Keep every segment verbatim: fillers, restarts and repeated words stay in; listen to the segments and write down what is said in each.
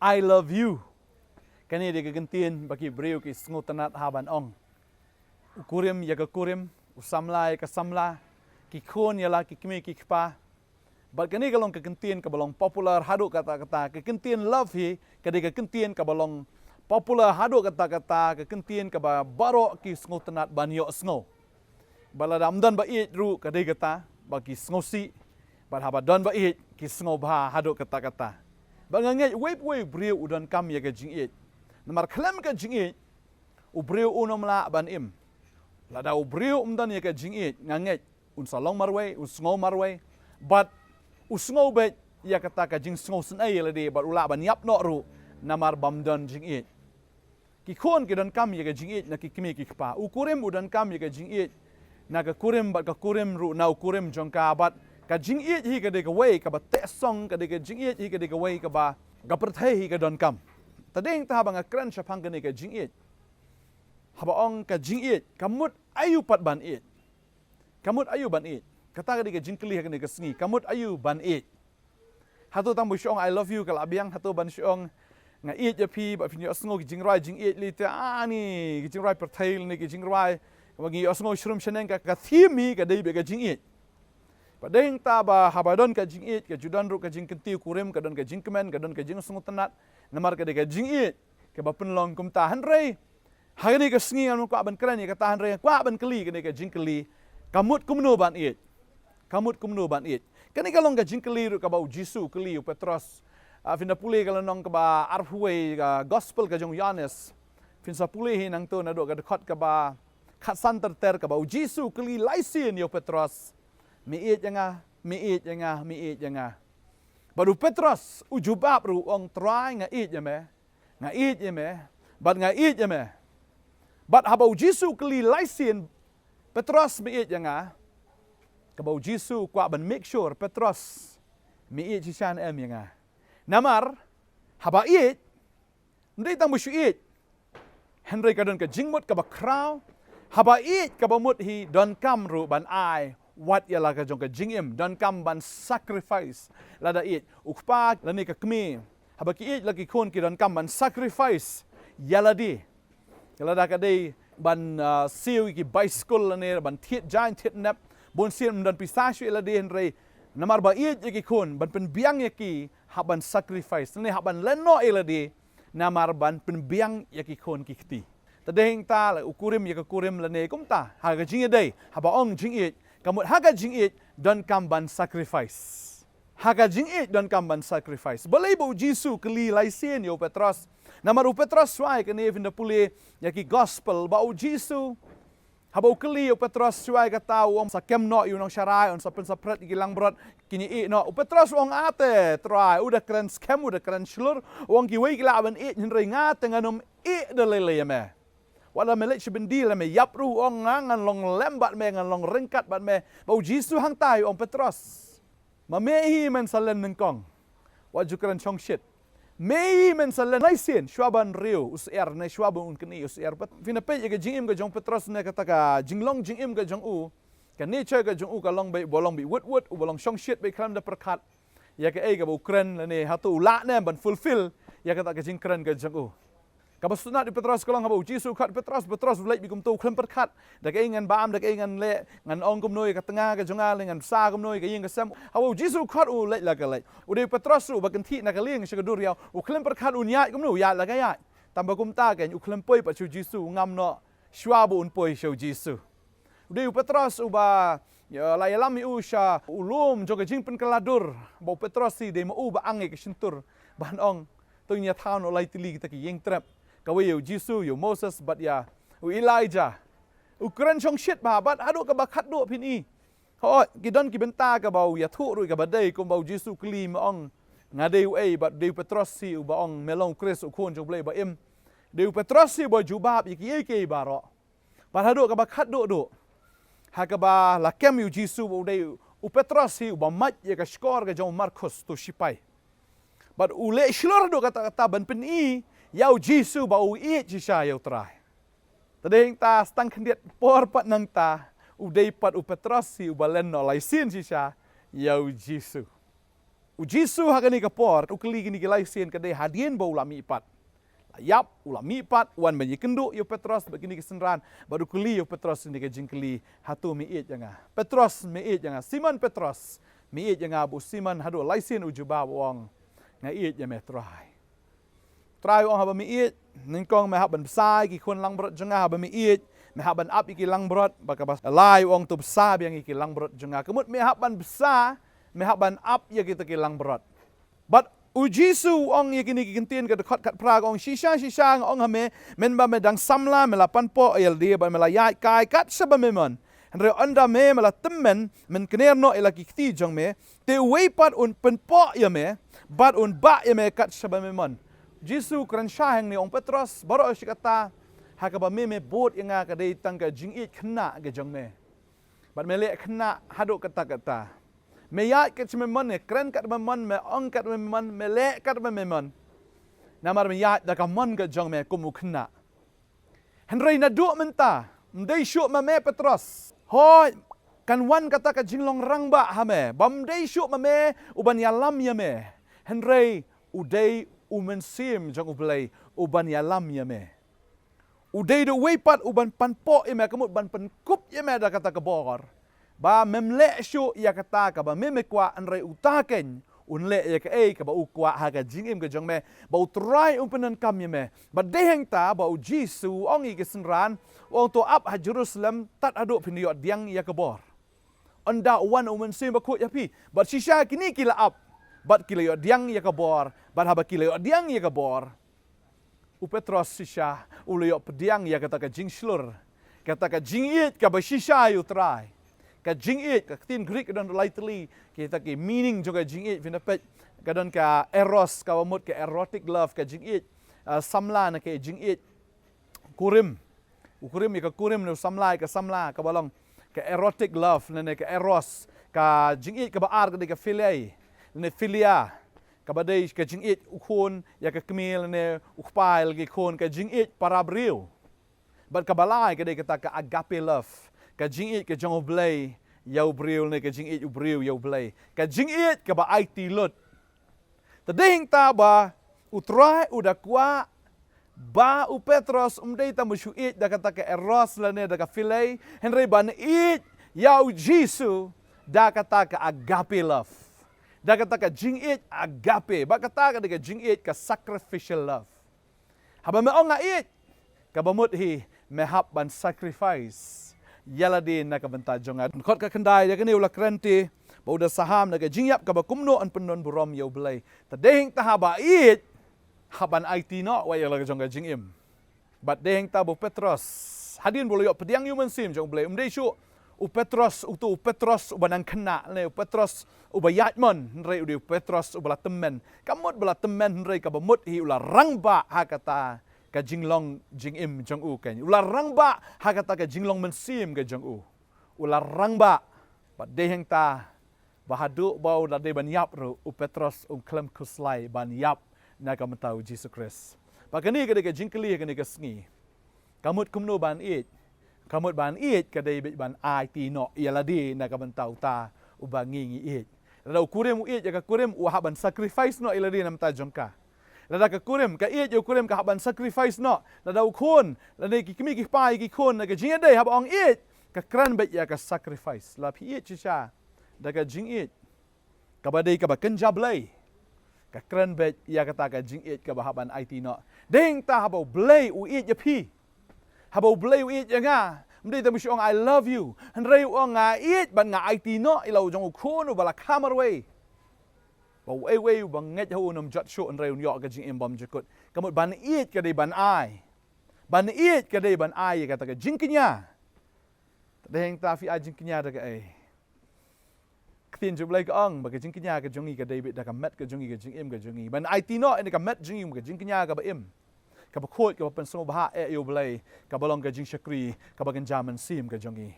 I love you. Kane dei ka kyntien ba ki briew ki sngewtynnat ha ban ong. U kurim ïa ka kurim, u samla ïa ka samla, ki khun ïa la ki kmie ki kpa. Bad kane ka long ka kyntien kaba long popular haduh katta katta, ka kyntien love hi, ka dei ka kyntien kaba long popular haduh katta katta, ka kyntien kaba baroh ki sngewtynnat ban ïohsngew. Bad lada ym don ba ïeit ruh ka dei kata, ba ki sngewsih, bad haba don ba ïeit, ki sngewbha haduh katta katta. Bad nga ngeit uwei pa uwei u briew u donkam ïa ka jingïeit. Namar khlem ka jingïeit, u briew un ym lah ban im. Lada u briew um don ïa ka jingïeit, nga ngeit, un sa long marwei, un sngew marwei. Bad u sngew beit ïa kata ka jingsngewsynei ïa lade, bad u lah ban ïap noh ruh, namar bym don jingïeit. Ki khun ki donkam ïa ka jingïeit na ki kmie ki kpa. U kurim u donkam ïa ka jingïeit na ka kurim bad ka kurim ruh na u kurim jong ka bad ka jingïeit hi ka dei kawei kaba teh song, ka dei ka jingïeit hi ka dei kawei kaba ka pyrthei hi ka donkam. Tadei ta haba nga kren shaphang kane ka jingïeit. Haba ong ka jingïeit, ka mut aïu pat ban ïeit. Ka mut aïu ban ïeit. Kata ka dei ka jingkylli ha kane ka sngi. Ka mut aïu ban ïeit. Hato tang ba shu ong I love you ka la biang, hato ban shu ong nga ïeit ïa phi, ba phin ïohsngew ki jingrwai jingïeit lei te, ani, ki jingrwai pyrthei lei, ki jingrwai, ba ngi ïohsngew shrum shaneng ka, ka theme hi ka dei beit ka jingïeit. Ba dei ta ba haba don ka jingïeit, ka ju don ruh ka jingkyntiew kurim, ka don ka jingkmen, ka don ka jingsngewtynnat, namar ka dei ka jingïeit, kaba pynlong kumta hynrei. Ha kane ka sngi ngan kwah ban kren ïa kata hynrei kwah ban kylli kane ka jingkylli. Ka mut kumno ban ïeit. Ka mut kumno ban ïeit. Kane ka long ka jingkylli ruh kaba u Jisu u kylli u Petros. Ah, phin da pule ka lynnong kaba arphew wei ka gospel ka jong u Ïoannis. Phin sa pule hi nangto naduh ka dkhot kaba khatsan ter ter kaba u Jisu u kylli lai sien ïa u Petros. Me ïeit ïa nga, me ïeit ïa nga, me ïeit ïa nga. Bad u Petros, u jubab ruh ong Trai nga ïeit ïa me. Nga ïeit ïa me, bad nga ïeit ïa me. Bad haba u Jisu u kylli lai sien, Petros me ïeit ïa nga, kaba u Jisu u kwah ban make sure, Petros, me ïeit shisha ne em ïa nga. Namar, haba ïeit, ym dei tang ba shu ïeit. Hynrei ka don ka jingmut kaba khraw, haba ïeit kaba mut hi donkam ruh ban ai, wat ïa la ka jong ka jingim, donkam ban sacrifice. Lada ïeit, u kpa lane ka kmie. Haba ki ïeit la ki khun ki donkam ban sacrifice. Ïa lade. Ïa lada ka dei ban, ah, siew ïa ki bicycle lane ban thied jaiñ thied nep. Bun sien ym don pisa shuh ïa lade hynrei. Namar ba ïeit ïa ki khun, ban pynbiang ïa ki, hap ban sacrifice. Lane hap ban len noh ïa lade. Namar ban pynbiang ïa ki khun ki kti. Tadei ta la u kurim ïa ka kurim lane kumta. Ha ka jingïadei, haba ong jingïeit, ka mut ha ka jingïeit, donkam ban sacrifice. Ha ka jingïeit donkam ban sacrifice. Balei ba u Jisu u kylli lai sien ïa u Petros. Namar u Petros shuwa ïa kane phin da pule ïa ki gospel ba u Jisu. Haba u kylli ïa u Petros shuwa ïa kata u ong sa kem noh ïa u nongsharai, un sa pynsaphriang ïa ki langbrot, kin ïeh noh. U Petros u ong ate, Trai, u da kren skhem, u da kren shlur, u ong kiwei ki lah ban ïeit hynrei nga te ngan ym ïeit da lei lei ïa me. Wat la me leit sha byndi la me ïap ruh u ong nga ngan long lem bad me, ngan long ryngkat bad me. Ba u Jisu hangta u ong Petros. Ma me hi men sa len nyngkong. Wat ju kren shongshit. Me hi men sa len lai sien, shuwa ban riew, u syiar ne shuwa ban un kynnoh, u syiar pat. Phin da peit ïa ka jingim ka jong Petros ne kata ka jinglong jingim ka jong u. Ka nature ka jong u ka long beit, uba long beit wut wut, uba long shongshit beit khlem da pyrkhat. Ïa kaei kaba u kren lane hato u lah ne ban fulfill, ïa kata ka jingkren ka jong u. Kaba sngewtynnat ïa u Petros ka long haba u Jisu u khot Petros, Petros u leit beit kumto u khlem pyrkhat. Da kaei ngan bam, da kaei ngan leh, ngan ong kumno ïa ka tnga ka jong nga, lane ngan bsa kumno ïa ka ïing ka sem. Haba u Jisu u khot u leit la ka leit. U dei u Petros ruh uba kynthih na ka lieng sha ka duriaw, u khlem pyrkhat un ïaid kumno, u ïaid la ka ïaid. Tang ba kumta kein u khlem poi pat sha u Jisu, u ngam noh shuwa ba un poi sha u Jisu. U dei u Petros uba, ïa, la ïalam ïa u sha u lum jong ka jingpynkylla dur, ba u Petros hi dei ma u ba ang ïa ka shyntur ban ong, to ngin ïa thaw noh lai tylli kita ki ïing trep. Kawei ïa u Jisu, ïa u Moses bad ïa u Elijah. U kren shongshit bha bad haduh kaba khatduh phin i. Hooid, ki don ki bynta kaba u ïathuh ruh kaba dei kumba u Jisu u kylli me ong nga dei uei, bad dei u Petros hi uba ong me long u Khrist u Khun jong U Blei ba im. Dei u Petros hi uba jubab ïa kiei kiei baroh. Bad haduh kaba khatduh duh, ha kaba la kem ïa u Jisu ba u dei u Petros hi uba mad ïa ka shkor ka jong u Malkhus uto u shipai. Bad u leh shlur haduh katta katta ban pyni ïa u Jisu ba u ïeit shisha ïa u Trai. Tadei ta stang khyndiat por pat nangta u dei pat u Petros hi uba len noh lai sien shisha ïa u Jisu. U Jisu ha kane ka por, u kylli kine ki lai sien ka dei hadien ba u la mihpat. La ïap, u la mihpat, u wan ban ïakynduh ïa u Petros bad kine ki synran, bad u kylli ïa u Petros kine ki jingkylli, hato me ïeit ïa nga? Petros, me ïeit ïa nga? Simon Petros, me ïeit ïa nga? Bad u Simon haduh lai sien u jubab u ong, nga ïeit ïa me Trai. Trai u ong haba me ïeit, nyngkong me hap ban bsa ïa ki khun langbrot jong nga, haba me ïeit, me hap ban ap ïa ki langbrot, bad kaba lai u ong to bsa biang ïa ki langbrot jong nga. Ka mut me hap ban bsa, me hap ban ap ïa kita ki langbrot. Bad u Jisu u ong ïa kine ki kyntien ka dkhot khatphra ka ong shisha shisha nga ong ha me, mynba me dang samla me la panpoh ïa lade bad me la ïaid kai kat shaba me mon. Hynrei ynda me me la tymmen, men kner noh ïa la ki kti jong me, te uwei pat un pynpoh ïa me, bad un bah ïa me kat shaba me mon. Jisu kren shai hangne u ong Petros, baroh shi katta, ha kaba me me bud ïa nga ka dei tang ka jingïeit khynnah ka jong me. Bad me leh khynnah haduh katta katta. Me ïaid kat shaba me mon, me kren kat shaba me mon, me ong kat shaba me mon, me leh kat shaba me mon. Namar me ïaid da ka mon ka jong me kum u khynnah. Hynrei naduh mynta, ym dei shuh ma me Petros. Hooid, kan wan kata ka jinglong rangbah ha me. Bym dei shuh ma me uban ïalam ïa me. Hynrei u dei u Mynsiem jong U Blei uban ïalam ïa me. U dei da uwei pat uban panpoh ïa me, ka mut ban pynkup ïa me da kata ka bor. Ba mem leh shuh ïa kata kaba me me kwah, hynrei uta keiñ un leh ïa kaei kaba u kwah ha ka jingim ka jong me. Ba U Trai un pyndonkam ïa me. Bad dei hangta ba u Jisu u ong ïa ki synran, u ong to ap ha Jerusalem tad haduh phin ïoh pdiang ïa ka bor. Ynda u wan u Mynsiem Bakhuid ha phi. Bad shisha kine ki la ap, bad ki la ïoh pdiang ïa ka bor. Bad haba ki la ïoh pdiang ïa ka bor, u Petros shisha u la ïoh pdiang ïa kata ka jingshlur, kata ka jingïeit kaba shisha ïa U Trai. Ka jingïeit, ka ktien Greek ka don lai tylli kita ki meaning jong ka jingïeit, phin da peit, ka don ka eros, kaba mut ka erotic love, ka jingïeit, ah, samla ne ka jingïeit kurim. U kurim ïa ka kurim ne u samla ïa ka samla, kaba long ka erotic love ne, ne ka eros. Ka jingïeit kaba ar ka dei ka philei ne philia, kaba dei ka jingïeit u khun ïa ka kmie ne u kpa ïa la ki khun, ka jingïeit para briew. Bad kaba lai ka dei kata ka agape love, ka jingïeit ka jong U Blei ïa u briew ne ka jingïeit u briew ïa U Blei, ka jingïeit kaba aiti lut. Te dei hangta ba U Trai u da kwah ba u Petros um dei tang ba shu ïeit da kata ka eros lane da ka philei, hynrei ban ïeit ïa u Jisu da kata ka agape love, da kata ka jingïeit agape, ba kata ka dei ka jingïeit ka sacrificial love. Haba me ong nga ïeit, kaba mut hi me hap ban sacrifice ïa lade na ka bynta jong nga. Dkhot ka khyndai, ïa kane u la kren te ba u da saham na ka jingïap kaba kumno yn pyndon burom ïa U Blei. Te dei hangta haba ïeit, hap ban aiti noh wat ïa la ka jong ka jingim. Bad dei hangta ba u Petros, hadien ba u la ïoh pdiang ïa u Mynsiem jong U Blei, um dei shuh u Petros, uto u Petros uba nang khynnah ne u Petros uba ïaid mon, hynrei u dei u Petros uba la tymmen. Ka mut ba la tymmen, hynrei kaba mut hi u la rangbah ha kata ka jinglong jingim jong u keiñ. U la rangbah ha kata ka jinglong mynsiem ka jong u. U la rangbah. Bad dei hangta ba haduh ba u la dei ban ïap ruh, u Petros um khlem khuslai ban ïap na ka bynta u Jisu Khrist. Bad kane ka dei ka jingkylli kane ka sngi. Ka mut kumno ban ïeit? Ka mut ban ïeit ka dei beit ban aiti noh ïa lade na ka bynta uta uba ngi ngi ïeit. Lada u kurim u ïeit ïa ka kurim, u hap ban sacrifice noh ïa lade na ka bynta jong ka. Lada ka kurim ka ïeit ïa u kurim, ka hap ban sacrifice noh. Lada u khun, lada ki kmie ki kpa ïa ki khun, na ka jingïadei haba ong ïeit, ka kren beit ïa ka sacrifice. Lada phi ïeit shisha da ka jingïeit kaba dei kaba kynja Blei, ka kren beit ïa kata ka jingïeit kaba hap ban aiti noh. Dei hangta haba U Blei u ïeit ïa phi, haba U Blei u ïeit ïa nga, ym dei tang ba shu ong I love you, hynrei u ong nga ïeit bad nga aiti noh ïa la u jong u khun uba la kha marwei. Ba uei uei uba ngeit ha u un ym jot shuh, hynrei un ïoh ka jingim bymjukut. Ka mut ban ïeit ka dei ban ai. Ban ïeit ka dei ban ai ïa kata ka jingkñia. Te dei hangta phi ai jingkñia da kaei? Ktien jong U Blei ka ong ba ka jingkñia ka jong ngi ka dei beit da ka met ka jong ngi, ka jingim ka jong ngi. Ban aiti noh ïa ka met jong ngi, ka jingkñia kaba im, kaba khuid, kaba pynsngewbha eh ïa U Blei, kaba long ka jingshakri kaba kynja mynsiem ka jong ngi.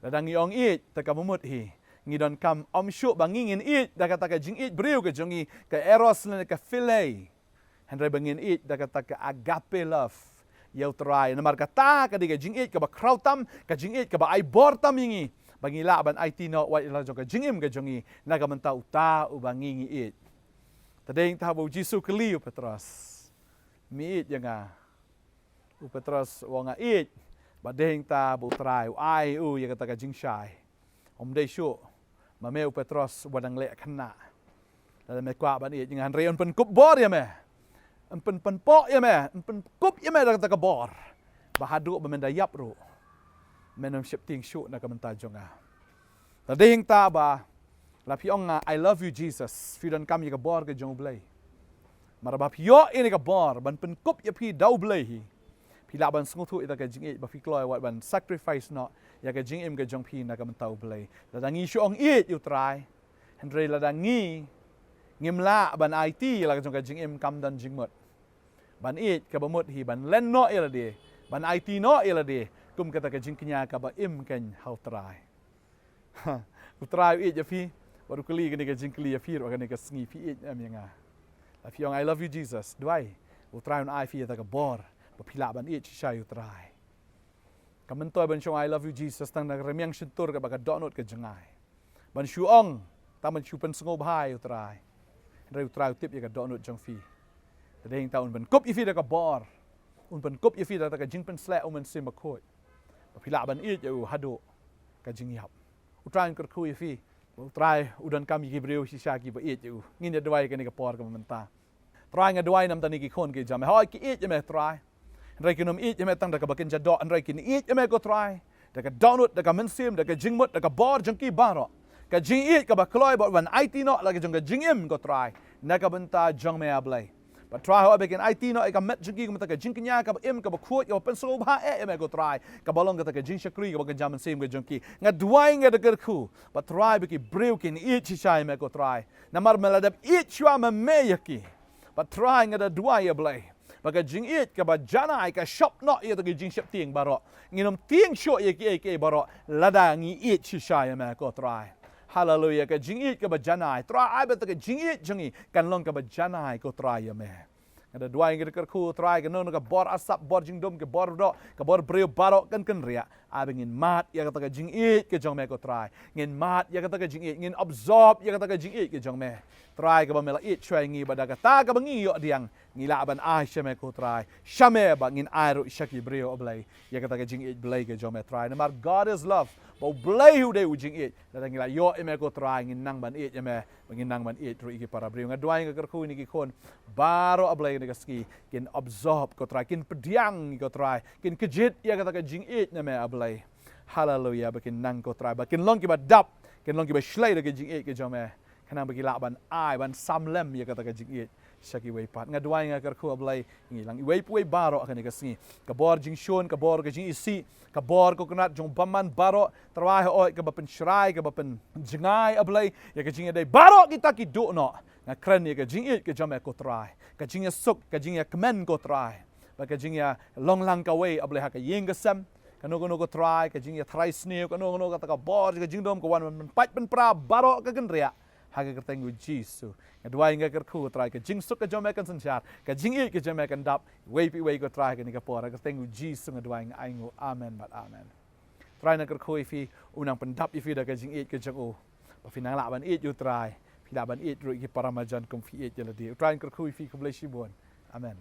Lada ngi ong ïeit, te kaba mut hi, ngi donkam ym shuh ba ngi ngin ïeit da kata ka jingïeit briew ka jong ngi, ka eros lane ka philei. Hynrei ba ngin ïeit da kata ka agape love ïa U Trai. Namar kata ka dei ka jingïeit kaba khraw tam, ka jingïeit kaba ai bor tam ïa ngi. ba ngi lah ban aiti noh wat ïa la jong ka jingim ka jong ngi na ka bynta uta uba ngi ngi ïeit. Te dei hangta ba u Jisu u kylli u Petros, me ïeit ïa nga? U Petros u ong, nga ïeit. Bad dei hangta ba u Trai u ai u ïa kata ka jingshai. Ym dei shuh ba me u Petros uba dang leh khynnah. Lada me kwah ban ïeit ïa nga, hynrei yn pynkup bor ïa me. Yn pyn, pynpoh ïa me, yn pynkup ïa me da kata ka bor, ba haduh ba men da ïap ruh, men ym sheptieng shuh na ka bynta jong nga. Te dei hangta ba lada phi ong, I love you Jesus, phi donkam ïa ka bor ka jong U Blei. Namar ba phi ïoh ïa kane ka bor ban pynkup ïa phi da U Blei hi, phi lah ban sngewthuh ïa kata ka jingïeit ba phi kloi wat ban sacrifice noh ïa ka jingim ka jong phi na ka bynta U Blei. Lada ngi shu ong ïeit ïa U Trai, hynrei lada ngi ngim lah ban aiti ïa la ka jong ka jingim, kam don jingmut ban ïeit kaba mut hi ban len noh ïa lade, ban aiti noh ïa lade kum kata ka jingkñia kaba im kein ha U Trai. U Trai u ïeit ïa phi, bad u kylli kane ka jingkylli ïa phi ruh ha kane ka sngi, phi ïeit em ïa nga? Lada phi ong, I love you Jesus, duwai U Trai un ai phi ïa kata ka bor ba phi lah ban ïeit shisha ïa U Trai. Kam myntoi ban shu ong I love you Jesus tang na ka rmiang shyntur kaba ka dohnud ka jngai, ban shu ong, tang ban shu pynsngewbha ïa U Trai. Hynrei U Trai u tip ïa ka dohnud jong phi. Te dei hangta un pynkup ïa phi da ka bor, un pynkup ïa phi da kata ka jingpynsleh U Mynsiem Bakhuid, ba phi lah ban ïeit ïa u haduh ka jingïap. U Trai un kyrkhu ïa phi, U Trai u donkam ïa ki briew shisha kiba ïeit ïa u. Ngin ïa duwai kane ka por kaba mynta. Trai, nga duwai namar kine ki khun ki jong me, hooid ki ïeit ïa me Trai, hynrei kin ym ïeit ïa me tang da kaba kynja doh, hynrei kin ïeit ïa me ko Trai da ka dohnud, da ka mynsiem, da ka jingmut, da ka bor jong ki baroh. Ka jingïeit kaba kloi bad ban aiti noh la ka jong ka jingim ko Trai, na ka bynta jong me A Blei. Bad Trai, hooid ba kin aiti noh ïa ka met jong ki kum kata ka jingkñia kaba im, kaba khuid, kaba pynsngewbha eh ïa me ko Trai, kaba long kata ka jingshakri kaba kynja mynsiem ka jong ki. Nga duwai, nga da kyrkhu, bad Trai, ba ki briew kin ïeit shisha ïa me ko Trai, namar me la dep ïeit shuwa ma me ïa ki. Bad Trai, nga da duwai A Blei ba ka jingïeit kaba janai ka shop noh ïa kata ka jingsheptieng baroh. Ngin ym tieng shuh ïa kiei kiei baroh lada ngi ïeit shisha ïa me ko Trai. Haleluia, ka jingïeit kaba janai. Trai, ai ba kata ka jingïeit jong ngi kan long kaba janai ko Trai ïa me. Nga da duwai, nga da kyrkhu Trai, kano kano ka bor asap, bor jingdum, ka bor doh, ka bor briew baroh kan kynriah, ai ba ngin mad ïa kata ka jingïeit ka jong me ko Trai. Ngin mad ïa kata ka jingïeit, ngin absorb ïa kata ka jingïeit ka jong me Trai, kaba me la ïeit shuwa ïa ngi, bad da kata kaba ngi ïoh pdiang ngi lah ban ai sha me ko Trai, sha me bad ngin ai ruh sha ki briew A Blei ïa kata ka jingïeit Blei ka jong me Trai. Namar God is love, ba U Blei hi u dei u jingïeit. Lada ngi la ïoh ïa me ko Trai, ngin nang ban ïeit ïa me, ba ngin nang ban ïeit ruh ïa ki para briew. Nga duwai, nga kyrkhu ïa kine ki khun baroh A Blei ha kane ka sngi, kin absorb ko Trai, kin pdiang ko Trai, kin kjit ïa kata ka jingïeit na me A Blei. Haleluia, ba kin nang ko Trai, ba kin long kiba dap, kin long kiba shlei da ka jingïeit ka jong me, khnang ba ki lah ban ai, ban sam lem ïa kata ka jingïeit sha kiwei pat. Nga duwai, nga kyrkhu A Blei, ngi lang iwei pa iwei baroh ha kane ka sngi. Ka bor jingshun, ka bor ka jingisih, ka bor ka kynrad jong bymman baroh Trai, hooid kaba pynshrai, kaba pynjngai A Blei ïa ka jingïadei baroh kita ki duh noh. Nga kren ïa ka jingïeit ka jong me ko Trai, ka jingïasuk, ka jingïakmen ko Trai, bad ka jingïalong lang kawei A Blei ha ka ïing ka sem. Kano kano ko Trai, ka jingïathrang sniew, kano kano kata ka bor ka jingdum ka wan ban pynpait pynpra, baroh ka kynriah ha ka kyrteng U Jisu. Nga duwai, nga kyrkhu Trai, ka jingsuk ka jong me kan synshar, ka jingïeit ka jong me kan dap iwei pa iwei ko Trai ha kane ka por. Ha ka kyrteng U Jisu nga duwai, nga ainguh. Amen bad amen. Trai nang kyrkhu ïa phi, u nang pyndap ïa phi da ka jingïeit ka jong u, ba phi nang lah ban ïeit ïa u Trai, phi lah ban ïeit ruh ïa ki para marjan kum phi ïeit ïa lade. U Trai un kyrkhu ïa phi, khublei shibun. Amen.